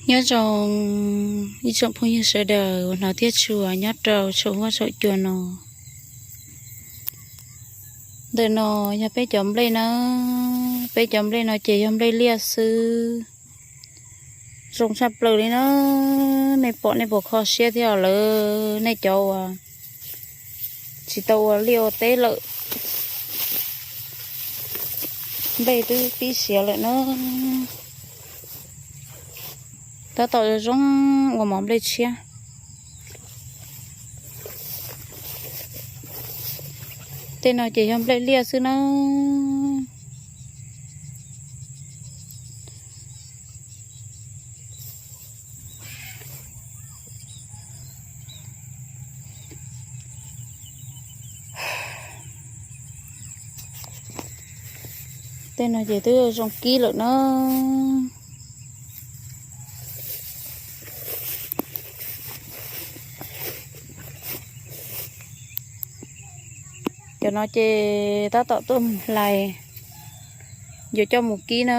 Nyob zoo ib tsoom phooj ywg sawv daws uas hnov thiab tshua nyob rau saum huab saum cua no. Ntawm no yog peb cov nplej na, peb cov nplej no ces yog nplej liaj xwb. Zoo tshaj plaws li na, nej pom nej puas kho siab thiab os lawv, nej cov uas tsis tau ua liaj ua teb lawm. Nplej twb pib siav lawm na. Tab tom zoo zoo ua mov nplej tshiab. Tej no ces yog nplej liaj xwb na. Tej no ces twb zoo kib lawm na. Cov no ces tab tom tuaj mus hlais, yuav coj mus kib na.